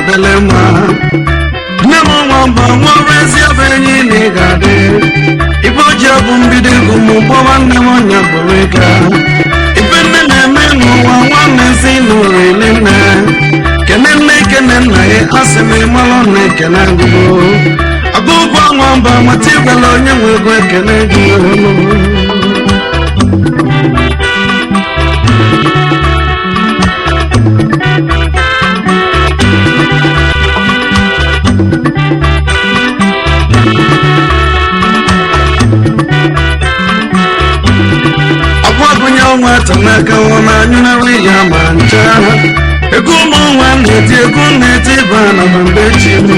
ga-adịlị mma. Nne m nwamba nwere ezi ọbụ enyi na ị ga-adị. Ibe ojii bụ mbido egwu m gbọwa nne m ọnya bụrụ ịga. Ibe nne na-eme n'ụwa nwanne si n'ụlọ ele nne. Kene nne kene nna ya asị m ịmalụ na ekene agụgo. Agụgụ nwamba nwata igwele onye nwe ego ekene gị. Ọgwụgụnye ọnwa tanaka na anyụnarị ya ma ncha. Ego ụmụ nwa na-eti egwu na-eti ba na ma mgbe chi m.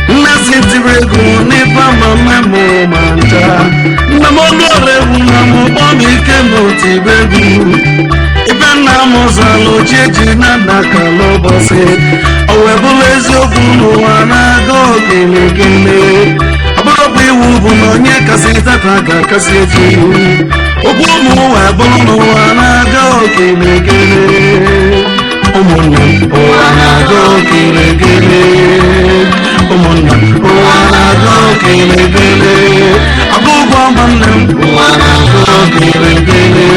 Nne si tiri egwu n'ife ama mma ma ncha. Nna m ọnụ ọrụ egwu na m kpọọ m ike m otu ibe egwu. Ibe nna m zalụ chi eji na nna kala ụbọchị. O wee bụrụ eziokwu n'ụwa na-aga ogelegele. Ọ bụrụkwa iwu bụ na onye kasị tata ga-akasị echi. Okwu ụmụ ụwa bụrụ n'ụwa na-aga ogelegele. Ụmụnne m, ụwa na-aga ogelegele. Ụmụnne m, ụwa na-aga ogelegele. Agụgụ nwanne m, ụwa na-aga ogelegele.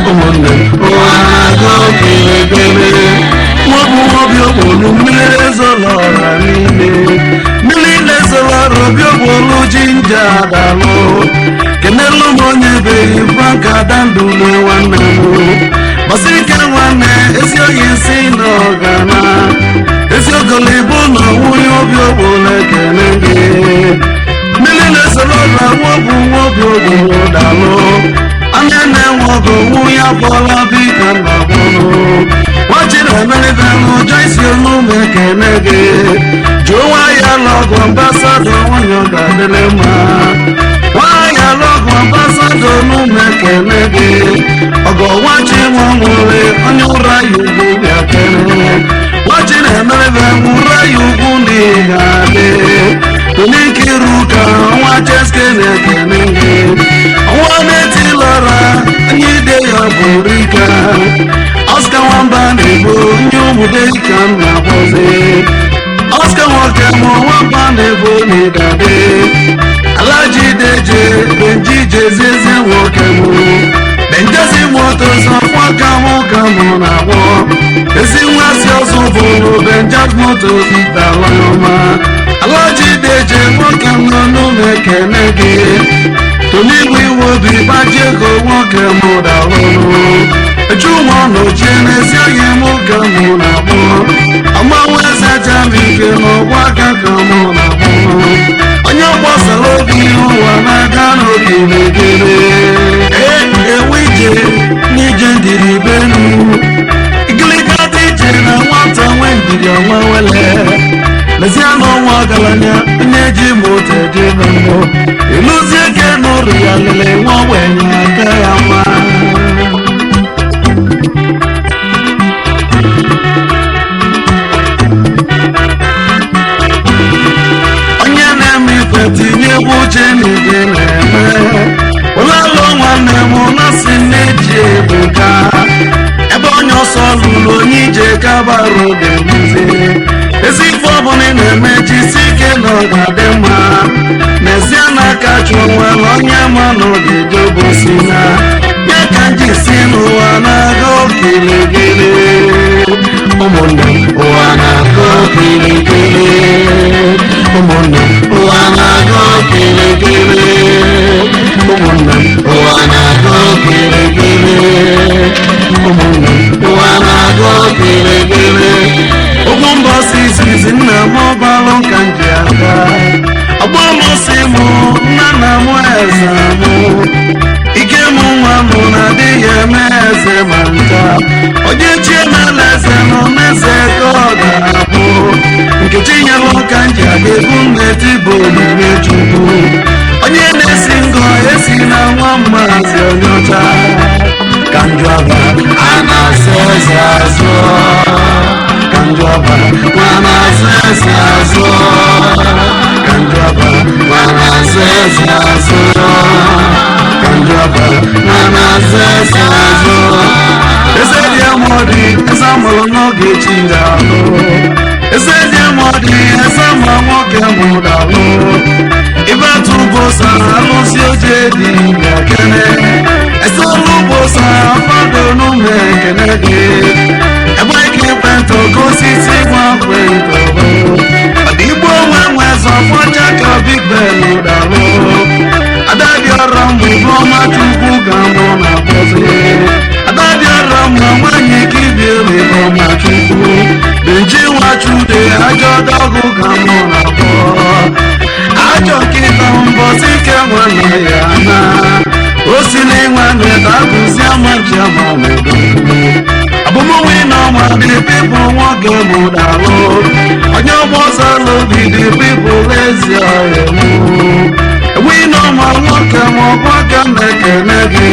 Ụmụnne m, ụwa na-aga ogelegele. Nwobu obi ogbolu mmiri ezola ọra niile. Mmiri na-ezola ọra obi ogbolu jinja dalụ. Kenelu m onye beghị Frank Adandule nwanne m. Gbasiri ike nwanne ezi oyi si na ọgana. Ezi ogolibo na nwunye obi ogbolu ekele gị. Mmiri na-ezola ọra nwobu nwobi ogbolu dalụ. Anya na-enwe ọgụ nwunye afọla bika nna gwọnụ. Nwachi na-emelibelụ Joyce Olume ekene gị. Jụọ nwaanyị alọgụ ambasadọ nwanyị ọ ga-adịrị mma. Nwaanyị alọgụ ambasadọ Olume ekene gị. Ọgọ nwachi nwa nwere onye ụra ya ugwu bịa kene. Nwachi na-emelibelụ ụra ya ugwu na ị ga-adị. Tonikiru ka nwa Cheske na-ekene gị. Ọnwa na-eti lọra onye ide ya bụ Rika. Oscar nwamba na-egbo ndị ụmụde ka m na-akpọzi. Oscar nwoke mụ nwamba na-egbo n'ịdade. Alaji deje benji jeziezi nwoke mụ. Benjezi moto zọkwa ka mụ ka mụ na-akpọ. Ezi nwa si ọzọ bụrụ Benjaz moto dala ọma. Alaji deje nwoke m nọ n'ụlọ ekene gị. Toniwe iwe obi gbaji ego nwoke mụ dalụnụ. Echu nwa n'ochie n'ezi onye mụ ka mụ na-akpọ. Ọmanwụ eze jamike n'ọgwa aka ka mụ na-akpọ. Onye gbasara obi ụwa n'aka n'ogelegele. Ee, ewe ije n'ije ndiri benu. Igiliga dị ije na nwata nwe ndidi ọnwa wele. Lezie n'ọnwa ọgaranya onye ji moto eje na mbụ. Ịlụzie ike n'ụrụ ya lele nwa ogbenye aka ya mma. Onye na-eme ife tinye egwu uche n'ije na-eme. Ụlalụ nwanne m na-asị nne ji ebuka. Ebe onye ọsọ lụrụ onye ije kabarụ ga-emuzi. Ezi ife ọbụla ị na-eme jisi ike na ọ ga-adị mma. N'ezie n'aka chụọ nwere onye ma na ọ ga-eje obosi na. Ya ka m ji si n'ụwa na-aga okilikili. Ụmụnne m, ụwa na-aga okilikili. Ụmụnne m, ụwa na-aga okilikili. Ụmụnne m, ụwa na-aga okilikili. Ụmụnne m, ụwa na-aga okilikili. Ụgwọ mbọsị izizi nna m ọbalụ ka m ji aga. Ọgbọ m si mụ nna nna m eze mụ. Ike mụ nwa mụ na-adịghị eme eze ma ncha. Onye chi emela eze nọ n'eze ka ọ ga-abụ. Nkechi nyere ụka m ji aga egwu m na-eti bụ onyinye Chukwu. Onye na-esi ngọ esi na nwa mmazi onye ọcha. Ka njọba a na-asị eze azụ. Ka njọba nwa na-asị eze azụ. Ka njọba nwa na-asị eze azụ. Ka njọba nwa na-asị eze azụ. Eze dị amụọ dị eze amụrụ n'oge chi ga-alụ. Eze dị mọdị eze ma nwoke mụ dalụ. Ibe tụbosa alụsị oje dị na-ekene. Eze olugbosa fado n'ume ekene gị. Ebe ike kwentị osisi nwa kwentị bụ. Ọdịgbo nwe nwe zọfọcha ka Big Ben dalụ. Adadịọrọ mgbe ibe ọma Chukwu ga mụ na akpọzi. Adadịọrọ mma nwaanyị ka ibi ebe ọma Chukwu. Benji nwa Chude ajọ dọgụ ga mụ na akpọ. Ajọ nkịta mbọsị ike nwanne ya na. O si n'ịnwa na akụzi ama nchi ama n'udo. Abụmụnwe na ọma dị pipụ nwoke mụ dalụ. Onye ọgba ọsọ n'obi dị pipụ ezi ọhịa mụ. Enwe na ọma nwoke ma ọ bụ aka na-ekene gị.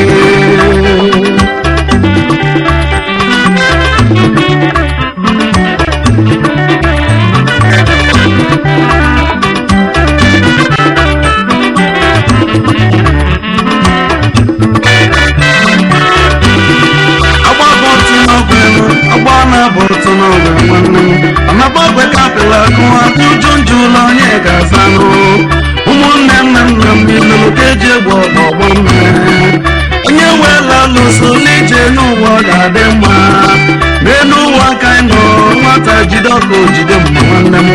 Agba bọtụ n'ọgwụ agba na-abọtụ n'ọgwụ nwanne m. Anabọgwe kapịla akụ akụ uju njụ ụlọ onye ga-azanụ. Ụmụnne nna nna m ilulu ka eji egwu ọgbọgbọ mme. Onye weela lụso n'ije n'ụwa ọ ga-adị mma. N'elu ụwa ka anyị nọ nwata jide ọkụ jide mma nwanne m.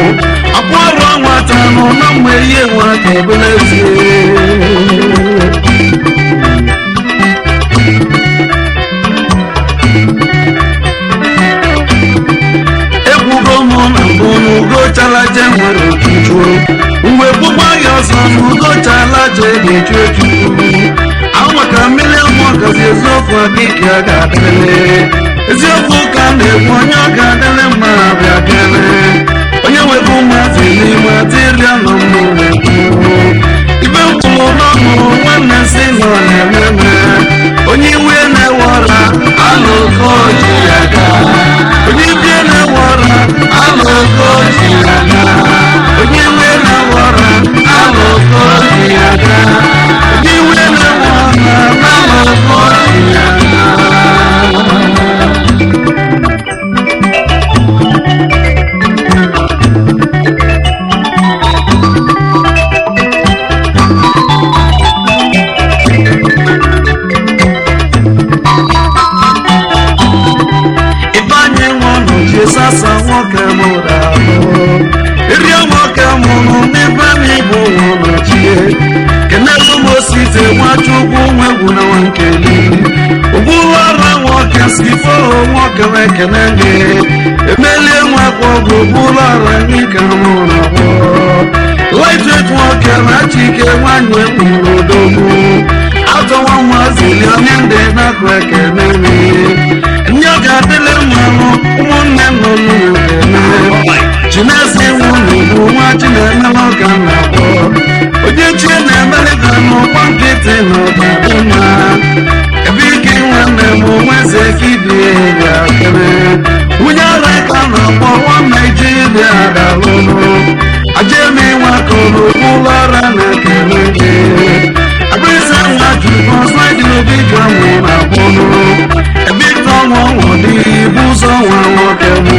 Akwa ọrụ nwata nọ na mgbe ihe nwata ọbụla ezie. Ekwugo m na mbụ n'ugo chalaje nwere otutu. Mgbe gbugba ya ọsọ n'ugo chalaje ga-echu echu. Ahụ maka mmiri ọmụ gazi eziokwu adịghị a ga-adịrị. Eziokwu ka m na-ekwu onye ọ ga-adịrị mma bịa kele. Onye nwere ụmụazị n'ime atịrịa nọ m na-ekwu. Ibe m kwuru n'ọnụ nwanne si nọ na-eme eme. Onye iwe na-ewe ọra alụkọ ji ya gaa. Onye iwe na-ewe ọra alụkọ ji ya gaa. Onye iwe na-ewe ọra alụkọ ji ya gaa. Onye iwe na-ewe ọra alụkọ ji ya gaa. Ifeanyị nwa nọ Jisasa nwoke mụrụ ahụ. Ịrịọ nwoke mụrụ n'ebe anyị bụ nọ chie. Kenelu m osite Nwachukwu nwegwu na nwa nkeli. Ogbulara nwoke si foo nwoke ekene gị. Emelie nwakwa ọgụ ogbulara anyị ka mụrụ ahụ. Lightweight nwoke na Chike nwanyị nwụrụ odogwu. Atọwa nwa zili onye ndị na-akụ ekene gị. Ndị ọ ga-adịlị mmanụ ụmụnne m nọ n'ụlọ ekene. Chineze nwunye bụ nwa Chinemere ka m na-akpọ. Onye chi na-emere ka n'ụkpọ nkịtị na ọdadị mma. Ebe ike nwanne m nweze ka ibie ya kere. Nwunye ara ka na-akpọ nwa Naijiria dalụnụ. Ajemi nwa kụrụ ụlọ ara na-ekele gị. Abịrịsị nwa jụrụ ọsọ dị n'obi ka mụ na-akpọnụ. Ebe ike ọnwa ọnwụ dị ibu ụzọ nwa nwoke mụ.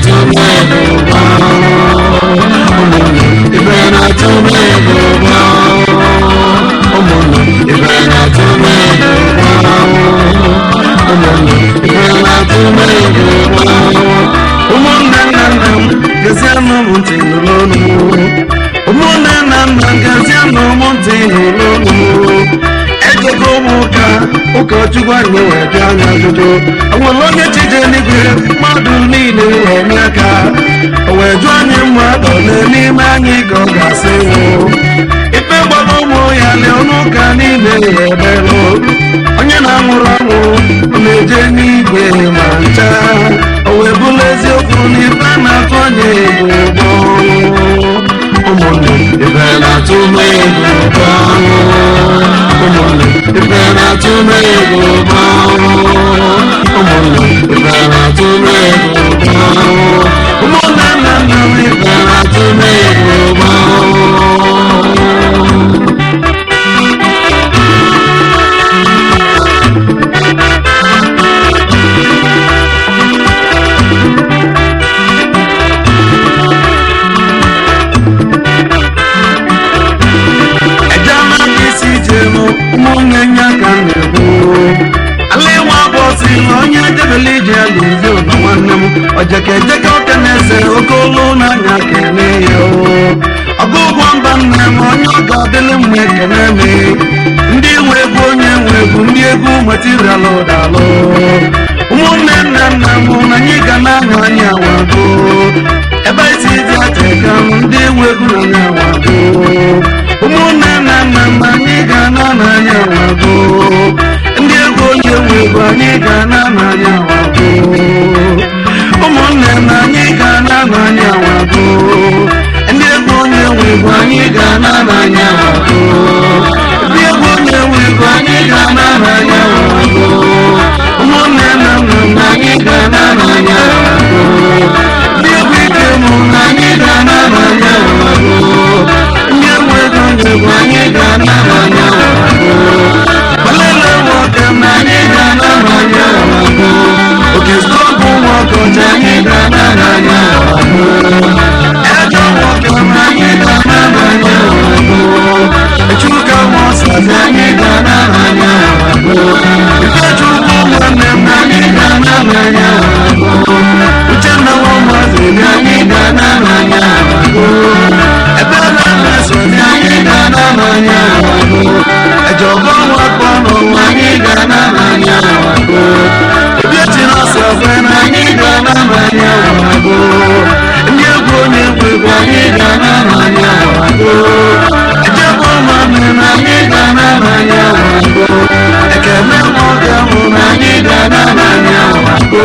na-atụ m egwu ụba. Ụmụnne, ife na-atụ m egwu ụba. Ụmụnne, ife na-atụ m egwu ụba. Ụmụnne, ife na-atụ m egwu ụba. Ụmụnne nna nna m, gezienụ m ntị nụrụ ọnụ m. Ụmụnne nna nna m, gezienụ m ntị nụrụ ọnụ m. Ejego m ụka, ụkọchukwu anyị wee jụọ anyị ajụjụ. Enwere onye chije n'igwe mmadụ niile wee nye aka. O wee jụọ anyị mmadụ ole n'ime anyị ka ọ ga-asị nwụ. Ife gbara ụmụ ya lee ọnụ ụka niile ya emelụ. Onye na-anwụrụ anwụ ọ na-eje n'igwe ma ncha. O wee bụrụ eziokwu na ife na-atụ anyị egwu ụgbọ. Ụmụnne, ife na-atụ m egwu ụgbọ. Ụmụnne, ife na-atụ m egwu ụgbọ. Ụmụnne, ife na-atụ m egwu ụgbọ. Ụmụnne nna nna m, ife na-atụ m egwu ụgbọ. Eje amaghị isi jem ụmụnne nya ka m na-ekwu. Ala ịnwa bọsị na onye debele ije ya n'ezi ụlọ nwanne m. Ojeke ejeke oke na-ese oke olu n'anya kene ya o. Ọgụ ụgwọ mba nne m onye ọ ga-adịlị mma ekene m. Ndị nwe egwu onye nwe egwu ndị egwu materialụ dalụ. Ụmụnne nna nna m na anyị ga na-aṅụ anyị awago. Ebe isi dị ateka m ndị nwe egwu na anyị awago. Ụmụnne nna nna m anyị ga na n'anya awago. Ndị egwu onye nwe egwu anyị ga na n'anya awago. Ụmụnne na anyị ga na n'anya awago. Ndị egwu onye nwe egwu anyị ga na n'anya awago. Ndị egwu onye nwe egwu anyị ga na n'anya awago. Ụmụnne nna nna m anyị ga na n'anya awago. Ndị egwu ike mụ na anyị ga na n'anya awago. Ndị egwu ego onye egwu anyị ga na n'anya awago. Balele nwoke m na anyị ga na n'anya awago. Oke stọọpụ nwoke ọcha anyị ga na n'anya awago. Ejọ nwoke m na anyị ga na n'anya awago. Echuka nwaọsazi anyị ga na n'anya awago. Ifechukwu nwanne m na anyị ga na n'anya awago. Uchenna nwaụmụazị na anyị ga na n'anya awago. Ebe na-esozi anyị ga na n'anya awago. Ejọba nwakọ n'ụwa anyị ga na n'anya awago. Obi na ọsọ ọzọ na anyị ga na n'anya awago. Ndị egwu onye nwe egwu anyị ga na n'anya awago. Ejebe ụmụnne na anyị ga na n'anya awago. Ekene nwoke mụ na anyị ga na n'anya awago.